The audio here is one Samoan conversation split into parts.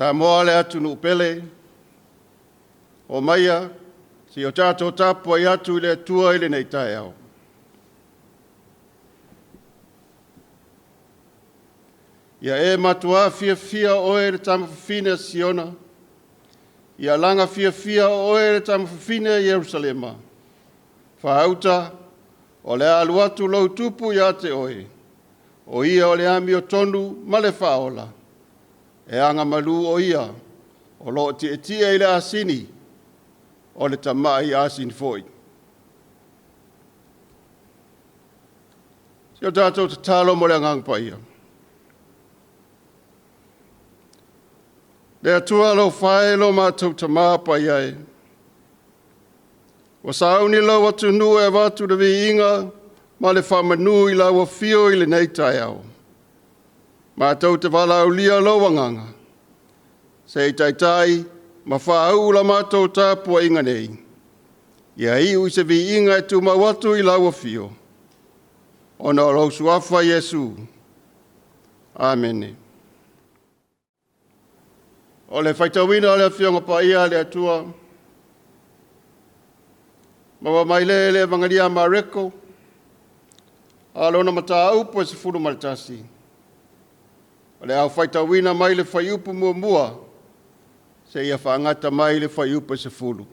Samoa le atunuu pele, omaia se i o tatou tapuai atu i le Atua i lenei taeao. Ia e matua fiafia oe le tama fafine a Siona, ia alaga fiafia oe le tama fafine a Ierusalema, faauta, o le a alu atu lou tupu ia te oe, o ia o le amiotonu ma le faaola, e agamalu o ia, o lo o tietie i le asini, o le tamai asini foi. Se o tatou tatalo mo le Agaga Paia. Le Atua alofa e lo matou Tama Paia e, ua sauni lou atunuu e avatu le viiga ma le faamanu i lau afio i lenei taeao. Matou te valaaulia lou Agaga se i taitai ma faauu la matou tapuaiga nei, ia iu i se viiga e tumau atu i lau afio, ona o lou Suafa Iesu. Amene. O le faitauina o le Afioga Paia a le Atua, maua mai lea i le Evagela a Mareko, a o lona mataupu e 11, o le a faitauina mai le fuaiupu 1 seia faagata mai le fuaiupu e 10.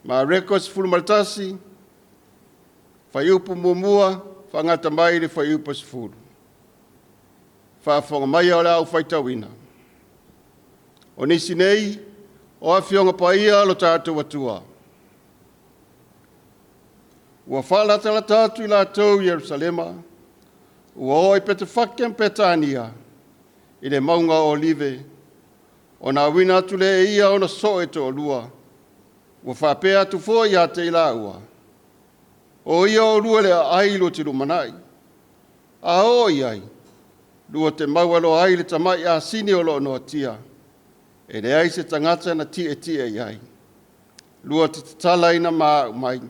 Mareko 11, fuaiupu 1 faagata mai le fuaiupu e 10. Faafofoga maia o le a ou faitauina. O nisi nei o Afioga Paia a lo tatou Atua, ua faalatalata atu i latou i Ierusalema, ua oo i Petefake ma Petania i le mauga o Olive, ona auina atu lea e ia ona soo e toalua, ua faapea atu foi ia te i laua, “O ia oulua i le aai lua te lumanai. A oo i ai, lua te maua loa ai le tamai asini o lo o noatia, e leai se tagata na tietie i ai. Lua te tatalaina ma au mai.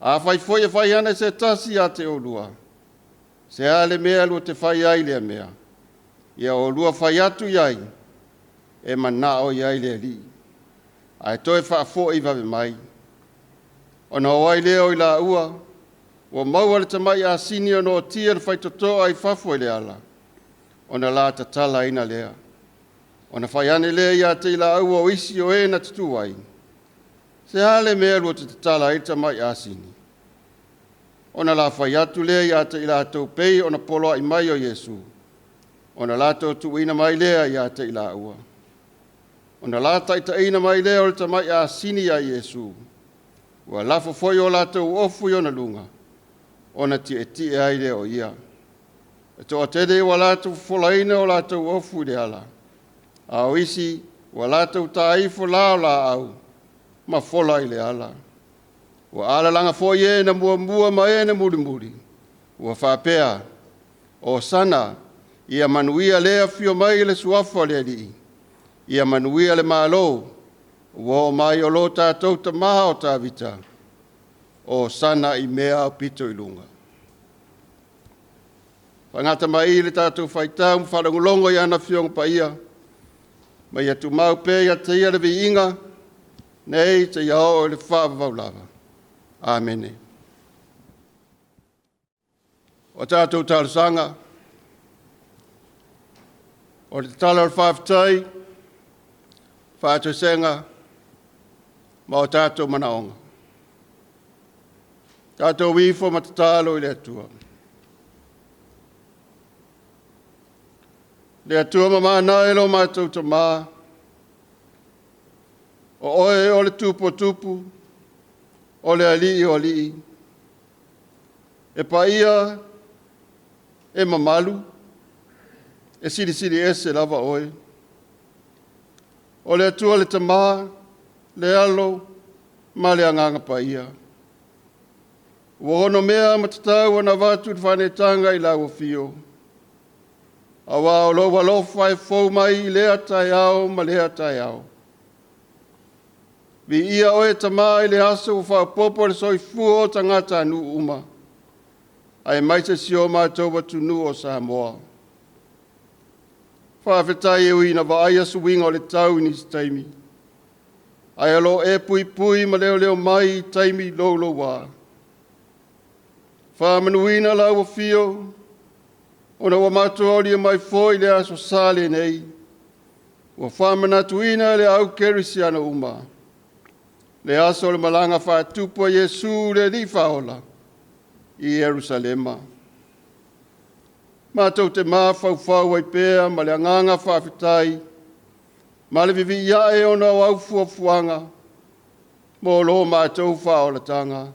Afai foi e fai ane se tasi ia te oulua, ‘Se a le mea lua te fai ai i lea mea?’ Ia oulua fai atu i ai, ‘E manao i ai le Alii, ae toe faafoi vave mai.’ Ona o ai lea o i laua, ua maua le tamai asini o noatia le faitotoa i fafo i le ala, ona la tatalaina lea. Ona fai ane lea ia te i laua o isi o e na tutū ai, ‘Se a le mea lua te tatala ai le tamai asini?’ Ona la fai atu lea ia te i latou pei ona poloai mai o Iesu, ona latou tuuina mai lea ia te i laua. Ona la taitaiina mai lea o le tamai asini ia Iesu, ua lafo foi o latou ofu i ona luga, ona tietie ai lea o ia. E toatele ua latou fofolaina o latou ofu i le ala, a o isi ua latou ta ifo la o laau ma fola i le ala. Ua alalaga foi e na muamua ma e na mulimuli, ua faapea, “Hosana, ia manuia le afio mai i le suafa o le Alii, ia manuia le Malo ua oo mai o lo tatou tama o Tavita, Hosana i mea aupito i luga.” Faagata mai i i le tatou faitau ma faalogologo i ana Afioga Paia, ma ia tumau pea ia te Ia le viiga, nei seia oo i le faavavau lava. Amene. O tatou talosaga, o le tatalo o le faafetai, faatoesega ma o tatou manaoga. Tatou ifo ma tatalo i le Atua. Le Atua mamana e lo matou Tama, o Oe o le Tupu o tupu, o le Alii o alii, e paia, e mamalu, e silisili ese lava Oe. O le Atua le Tama, le Alo ma le Agaga Paia, ua onomea ma tatau ona avatu le faaneetaga i lau Afio, aua o lou alofa e fou mai lea taeao ma lea taeao. Viia Oe Tama i le aso ua faaopoopo le soifua o tagatanuu uma, aemaise si o matou atunuu o Samoa. Faafetai e ui ina vaaia suiga o le tau i nisi taimi, ae o lo o e puipui ma leoleo mai i taimi louloua. Faamanuina lau afio ona ua matou aulia mai foi le Aso Sa lenei, ua faamanatuina e le au kerisiano uma, le aso o le malaga faatupu a Iesu le Alii Faaola i Ierusalema. Matou te mafaufau ai pea ma le agaga faafetai ma le vivii ae ona o au fuafuaga mo lo matou faaolataga,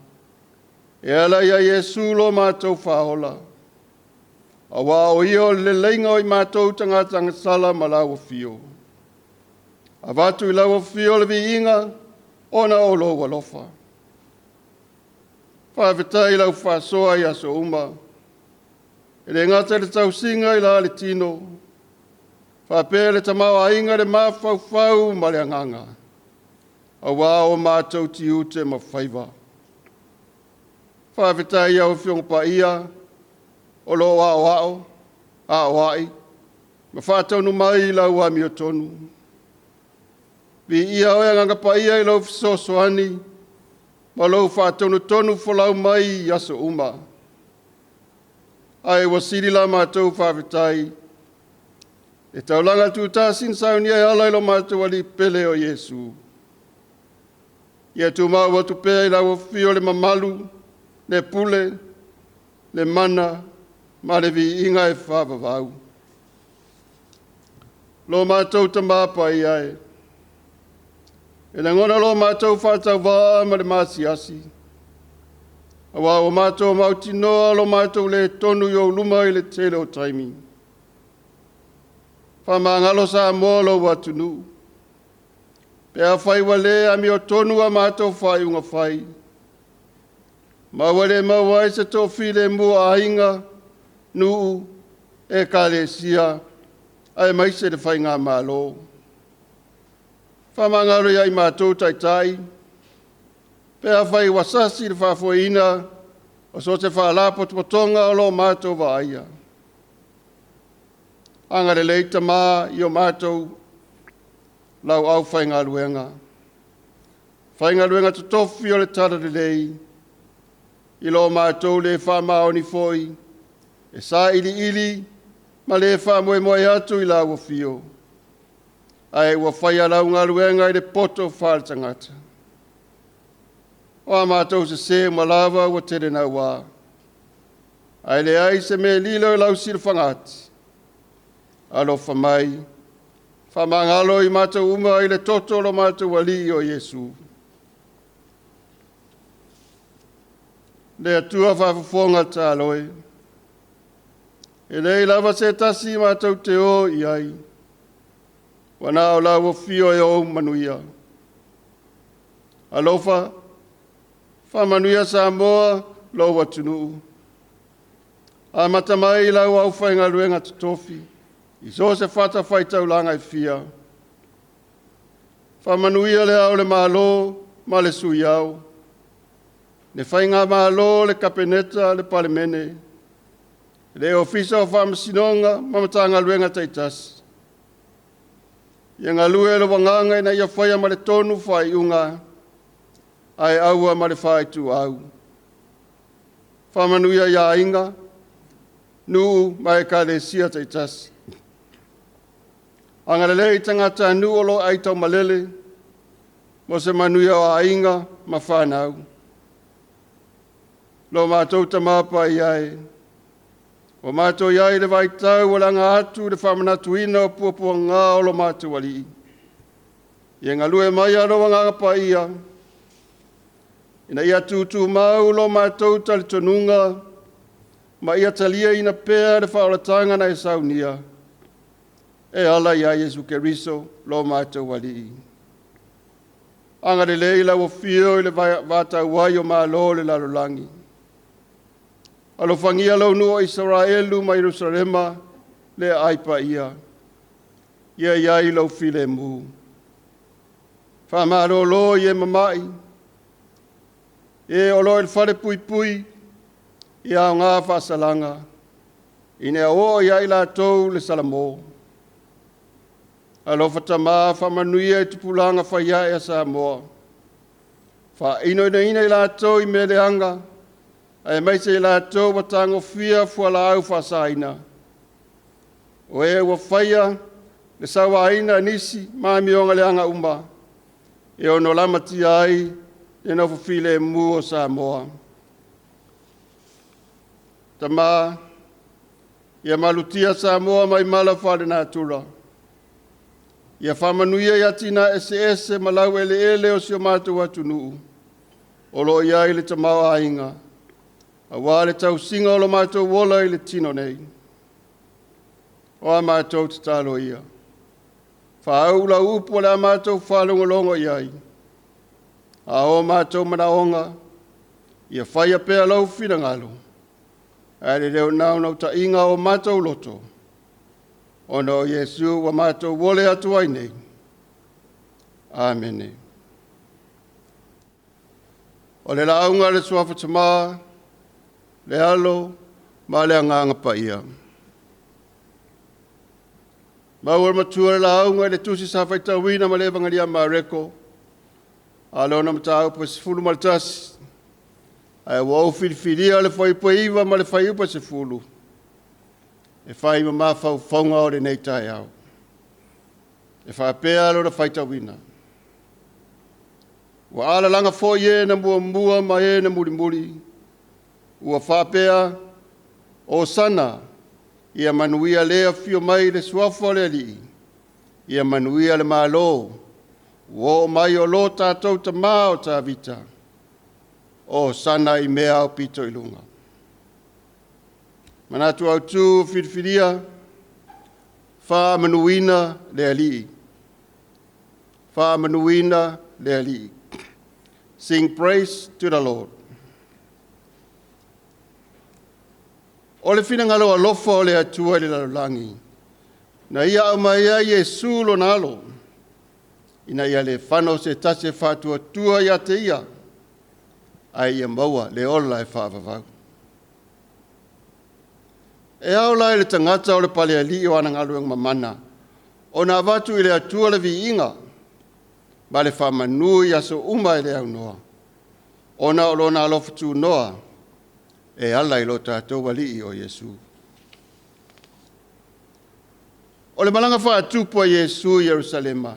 e ala ia Iesu lo matou Faaola, aua o Ia o le leleiga o i matou tagata agasala ma lau afio. Avatu i lau afio le viiga ona o lou alofa. Faafetai i lau faasoa i aso uma, e le gata i le tausiga i la le tino, faapea le tamaoaiga i le mafaufau ma le agaga, aua o matou tiute ma faiva. Faafetai i au Afioga Paia o lo o aoao, aoai ma faatonu mai i lau amiotonu. Viia Oe Agaga Paia i lou fesoasoani ma lou faatonutonu folau mai i aso uma. Ae ua sili la matou faafetai i le taulaga tutasi na saunia e ala i lo matou Alii Pele o Iesu. Ia tumau atu pea i lau afio le mamalu, le pule, le mana ma le viiga e faavavau. Lo matou Tama Paia e, e lagona lo matou faatauvaa ma le maasiasi, aua ua matou mautinoa lo matou le tonu i ou luma i le tele o taimi. Faamagalo Samoa lou atunuu, pe afai ua le amiotonu a matou faaiuga fai, ma ua le maua ai se toafilemu o aiga, nuu, ekalesia, aemaise le Faigamalo. Faamagalo ia i matou taitai, pe afai ua sasi le faafoeina o so o se faalapotopotoga o lo o matou vaaia. Agalelei Tama i o matou lauaau faigaluega, faigaluega totofi o le Talalelei, i lo matou le faamaoni foi e sailiili ma le faamoemoe atu i lau afio, ae ua faia lau galuega i le poto faale-tagata. O a matou sese uma lava ua tele naua, ae leai se mea e lilo i lau silafaga ati. Alofa mai, faamagalo i matou uma i le toto o lo matou Alii o Iesu. Le Atua faafofoga tatalo e, e leai lava se tasi matou te o i ai, ua na o lau afio e ou manuia. Alofa, faamanuia Samoa lou atunuu, amata mai i lau aufaigaluega totofi i so o se fatafaitaulaga e fia. Faamanuia le Ao o le Malo ma le Sui Ao, le Faigamalo, le Kapeneta, le Palemene, le Ofisa o Faamasinoga ma Matagaluega taitasi. Ia galue lou agaga ina ia faia ma le tonu faaiuga, ae aua ma le faaituau. Faamanuia i aiga, nuu ma ekalesia taitasi. Agalelei i tagatanuu o lo o aitaumalele mo se manuia o aiga ma fanau. Lo matou Tama Paia e, ua matou i ai i le vaitau ua laga atu le faamanatuina o puapuaga o lo matou Alii, ia galue maia lou Agaga Paia ina ia tutumau lo matou talitonuga ma ia taliaina pea le faaolataga na e saunia e ala ia Iesu Keriso lo matou Alii. Agalelei lau afio i le vatauai o Malo o le lalolagi. Alofagia lou nuu o Isaraelu ma Ierusalema le aai paia, ia i ai lou filemu. Faamalolo i e mamai, e o lo o i le falepuipui, ia aoga faasalaga, ina ia oo ia i latou le salamo. Alofa Tama, faamanuia i tupulaga faiae a Samoa. Faainoinoina i latou i mea leaga, aemaise i latou ua tagofia fualaau faasaina. O e ua faia le sauaina e nisi ma amioga leaga uma, e ono lamatia ai le nofo filemu o Samoa. Tama, ia malutia Samoa mai mala faalenatura, ia faamanuia i atinae eseese ma laueleele o si o matou atunuu o lo o i ai le tamaoaiga, aua le tausiga o lo matou ola i le tino nei. O a matou tatalo ia, faauu lau upu o le a matou faalogologo i ai, a o matou manaoga, ia faia pea lou finagalo, ae le naunautaiga o matou loto, ona o Iesu ua matou ole atu ai nei. Amene. O le lauga a le Suafa Tama, le Alo ma le Agaga Paia. Maua e le matua le lauga i le tusi sa faitauina ma le Evangeli a Mareko, a o lona mataupu e 11, ae ua ou filifilia le fuaiupu e 9 ma le fuaiupu e 10 e fai ma mafaufauga o lenei taeao. E faapea lona faitauina, ua alalaga foi e na muamua ma e na mulimuli, ua faapea, Hosana, ia manuia le afio mai i le suafa o le Alii, ia manuia le Malo ua oo mai o lo tatou tama o Tavita, Hosana i mea aupito i luga. Manatu Autu Filifilia, Faamanuina le Alii. Faamanuina le Alii. Sing praise to the Lord. O le finagalo alofa o le Atua i le lalolagi, na ia aumai ai Iesu lona alo, ina ia le fano se tasi e faatuatua ia te ia, ae ia maua le ola e faavavau. E ao la i le tagata o le palealii o ana galuega mamana ona avatu i le Atua le viiga ma le faamanu i aso uma e le aunoa, ona o lona alofa tunoa e ala i lo tatou Alii o Iesu. O le malaga faatupu a Iesu i Yerusalema,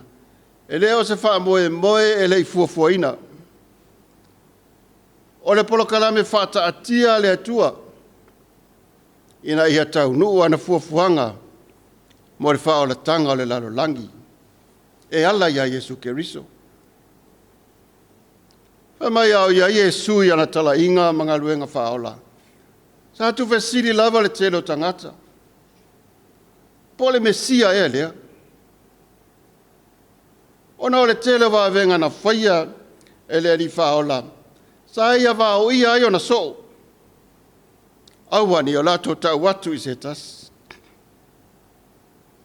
e le o se faamoemoe e le i fuafuaina. O le polokalame faataatia a le Atua ina ia taunuu ana fuafuaga mo le faaolataga o le lalolagi e ala ia Iesu Keriso. Fai mai a o i ai Iesu i ana talaiga ma galuega faaola, sa tuufesili lava le tele o tagata, po o le Mesia ea lea? Ona o le tele o vavega na faia e le Alii Faaola, sa ia vaoia ai ona soo, aua ne i o latou tau atu i se tasi.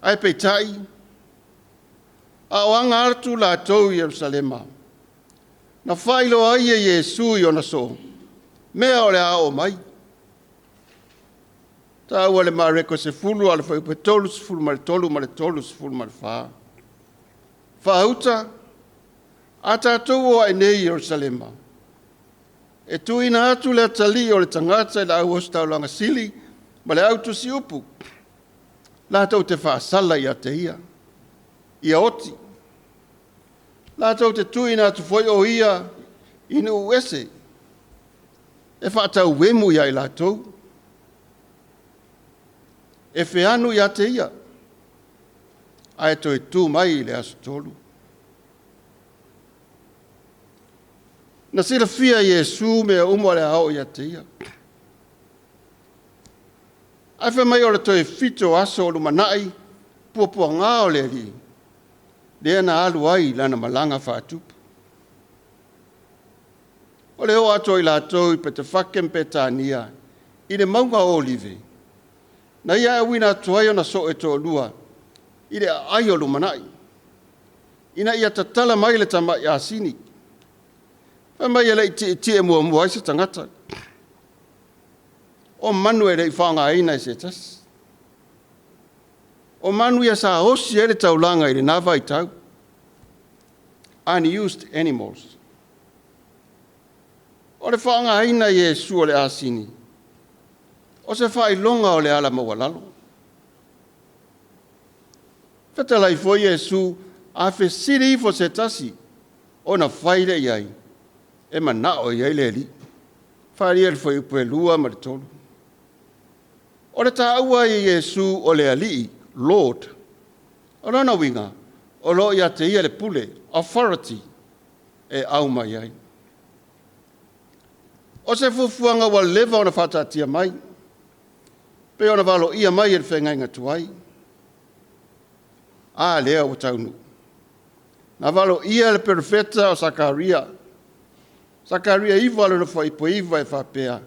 Ae peitai, a o aga atu latou i Yerusalema, na faailoa ai e Iesu i ona soo, mea o le a oo mai. Taua i le Mareko 10 a o le fuaiupu 33 ma le 34. Faauta, a tatou o ae nei i Yerusalema, e tuuina atu le atalii o le tagata i le au ositaulaga sili ma le au tusiupu, latou te faasala ia te ia, ia oti. Latou te tuuina atu foi o ia i nuu ese e faatauemu ia i latou, e feanu ia te ia, ae toe tu mai i le aso 3. Na silafia e Iesu mea uma o le a oo ia te ia. Ae fai mai o le toe 7 o aso o lumanai puapuaga o le Alii, lea na alu ai i lana malaga faatupu. O le oo atu o i latou i Petefake ma Petania i le mauga o Olive, na ia auina atu ai ona soo e toalua i le aai o lumanai, ina ia tatala mai le tamai asini. Fai mai e le i tietie muamua ai se tagata. O manu e le i faaaogaina e se tasi. O manu ia sa osi ai le taulaga i lena vaitau. Unused animals. O le faaaogaina e Iesu o le asini, o se faailoga o le ala maualalo. Fetalai foi Iesu, a fesili ifo se tasi, ona fai lea i ai, e manao i ai le Alii. Faia le fuaiupu 2 ma le 3. O le taua ai e Iesu o le Alii, Lord. O lona uiga, o lo o ia te ia le pule, authority, e au mai ai. O se fuafuaga ua leva ona faataatia mai, pei ona valoia mai e le feagaiga tuai. A lea ua taunuu. Na valoia e le perofeta o Sakaria, Sakaria 9 lona fuaiupu 9 e faapea,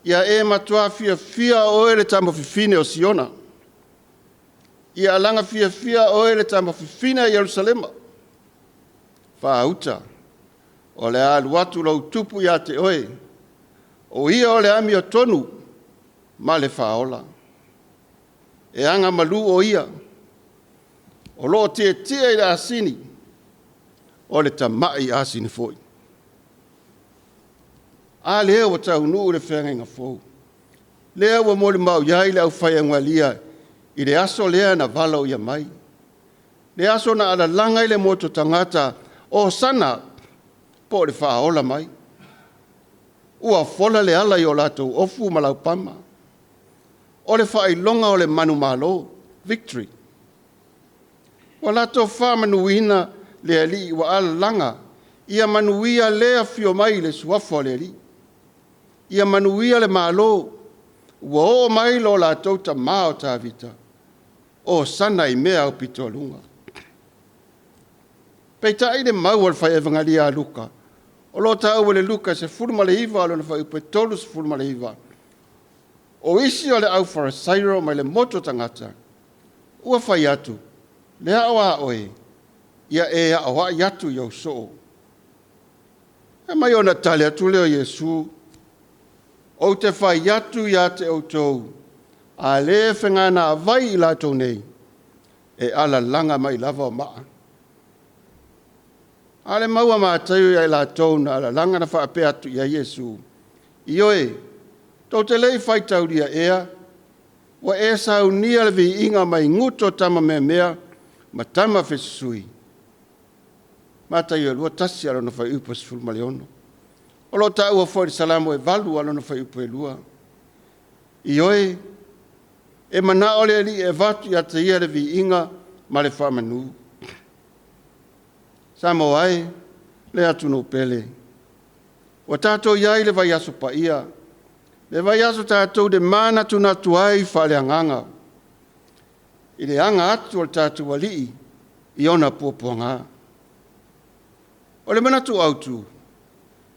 “Ia e matua fiafia oe le tama fafine o Siona, ia alaga fiafia oe le tama fafine a Ierusalema. Faauta, o le a alu atu lou tupu ia te oe, o ia o le amiotonu ma le faaola. E agamalu o ia, o lo o tietie i le asini, o le tamai asini foi.” A lea ua taunuu le feagaiga fou, lea ua molimau i ai le aufaiaugalia i le aso lea na valoia mai, le aso na alalaga ai le motu tagata, Hosana, po o le faaola mai. Ua fola le ala i o latou ofu ma laupama. O le faailoga o le manumalo, victory. Ua latou faamanuina le Alii ua alalaga, ia manuia le afio mai i le suafa o le Alii. Ia manuia le Malo, ua oo mai lo latou tama o Tavita, Hosana i mea aupito i luga. Peitai le mau a le fai evagalia a Luka, o lo o taua i le Luka 19 lona fuaiupu 39, o isi o le aufarasaio mai le motu o tagata, ua fai atu, le ao a oe, ia e aoai atu i ou soo. Fai mai ona tali atu lea o Iesu, ou te fai atu ia te outou, a le feganavai i latou nei, e alalaga mai lava o maa. A le mau a Mataio ia i latou na alalaga na faapea atu i ai Iesu, ioe, tou te le i faitaulia ea, ua e saunia le viiga mai gutu o tama meamea ma tama fesusui. Mataio 21 lona fuaiupu 16. O lo o taua foi i le Salamo e 8 lona fuaiupu e 2. Ioe, e manao le Alii e avatu ia te ia le viiga ma le faamanu. Samoa e, le atunuu pele, ua tatou i ai i le vaiaso paia, le vaiaso tatou te manatunatu ai faaleagaga i le aga atu o le tatou Alii i ona puapuaga. O le manatu autu,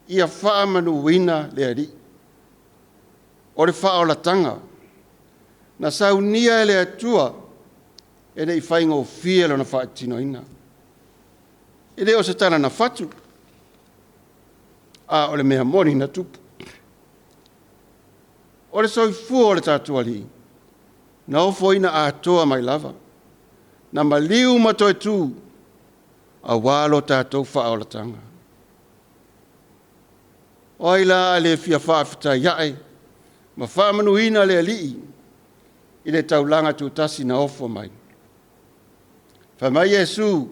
ia faamanuina le Alii. O le faaolataga na saunia e le Atua e le i faigofie lona faatinoina. E le o se tala na fatu, a o le mea moni na tupu. O le soifua o le tatou Alii, na ofoina atoa mai lava, na maliu ma toe tu, aua lo tatou faaolataga. O ai la a le fia faafetai ae ma faamanuina le Alii i le taulaga tutasi na ofo mai? Fai mai Iesu,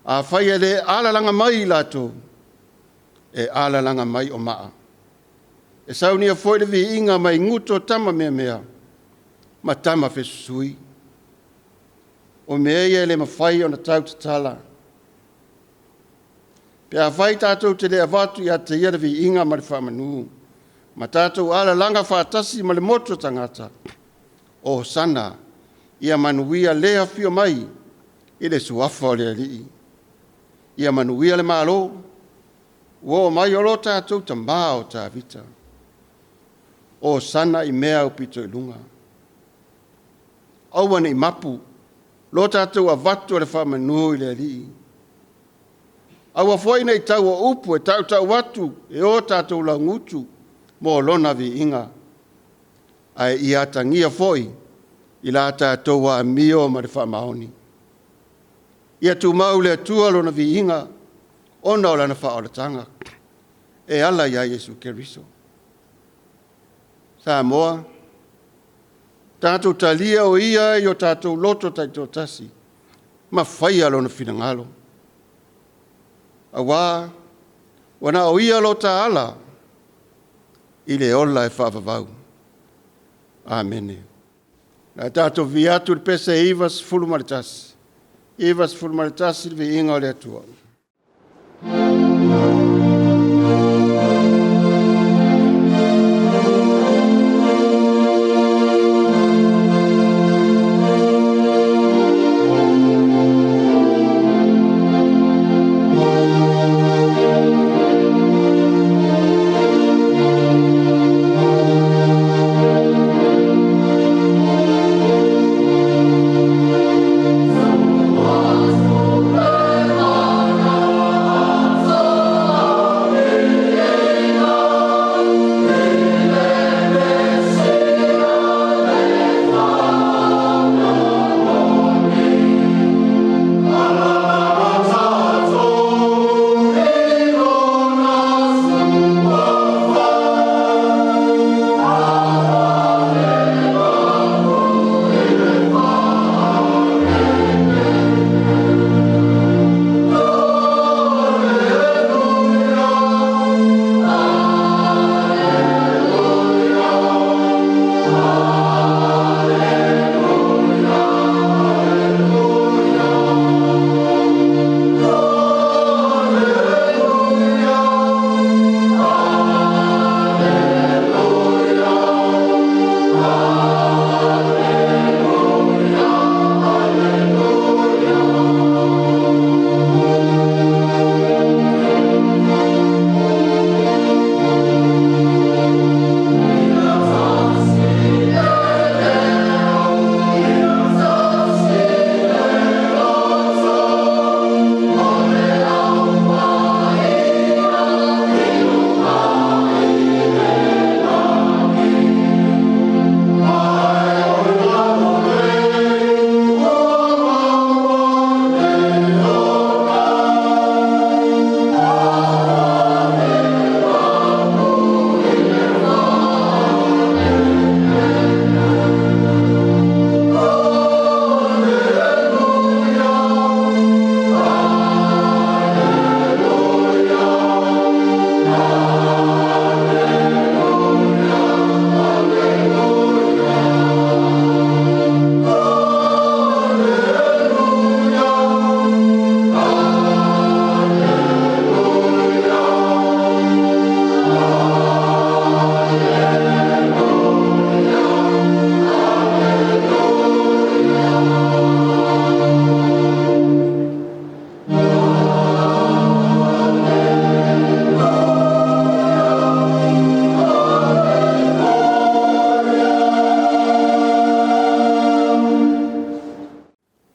afai e le alalaga mai i latou, e alalaga mai o maa. E saunia foi le viiga mai gutu o tama meamea ma tama fesusui. O mea ia e le mafai ona tautatala. Pe afai tatou te le avatu ia te ia le viiga ma le faamanu, ma tatou alalaga faatasi ma le motu o tagata, Hosana, ia manuia le afio mai i le suafa o le Alii. Ia manuia le Malo, ua oo mai o lo tatou tama o Tavita. Hosana i mea aupito i luga. Aua ne i mapu lo tatou avatu o le faamanu i le Alii. Aua foi ne i tau o upu e tautau atu e o tatou laugutu mo lona viiga, ae ia atagia foi I la tatou amio ma le faamaoni. Ia tumau i le Atua Lona viiga ona o Lana faaolataga e ala ia Iesu Keriso. Samoa, tatou talia o Ia i o tatou loto taitoatasi ma faia Lona finagalo, aua ua na o Ia lo ta ala i le ola e faavavau. Amene. O le a tatou vivii atu i le pese 91, 91 le viiga o le Atua.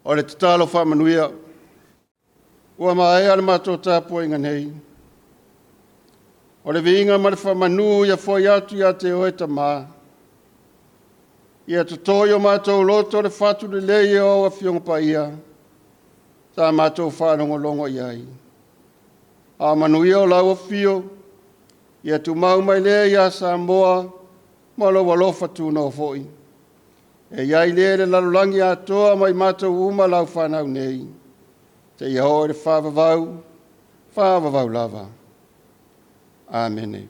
O le tatalo faamanuia. Ua maea le matou tapuaiga nei. O le viiga ma le faamanu ia foi atu ia te Oe Tama, ia toto i o matou loto le fatu lelei o au Afioga Paia sa matou faalogologo i ai. A manuia o lau afio, ia tumau mai lea ia Samoa ma lou alofa tunoa foi. E i ai lea i le lalolagi atoa ma i matou uma lau fanau nei, seia oo i le faavavau, faavavau lava. Amene.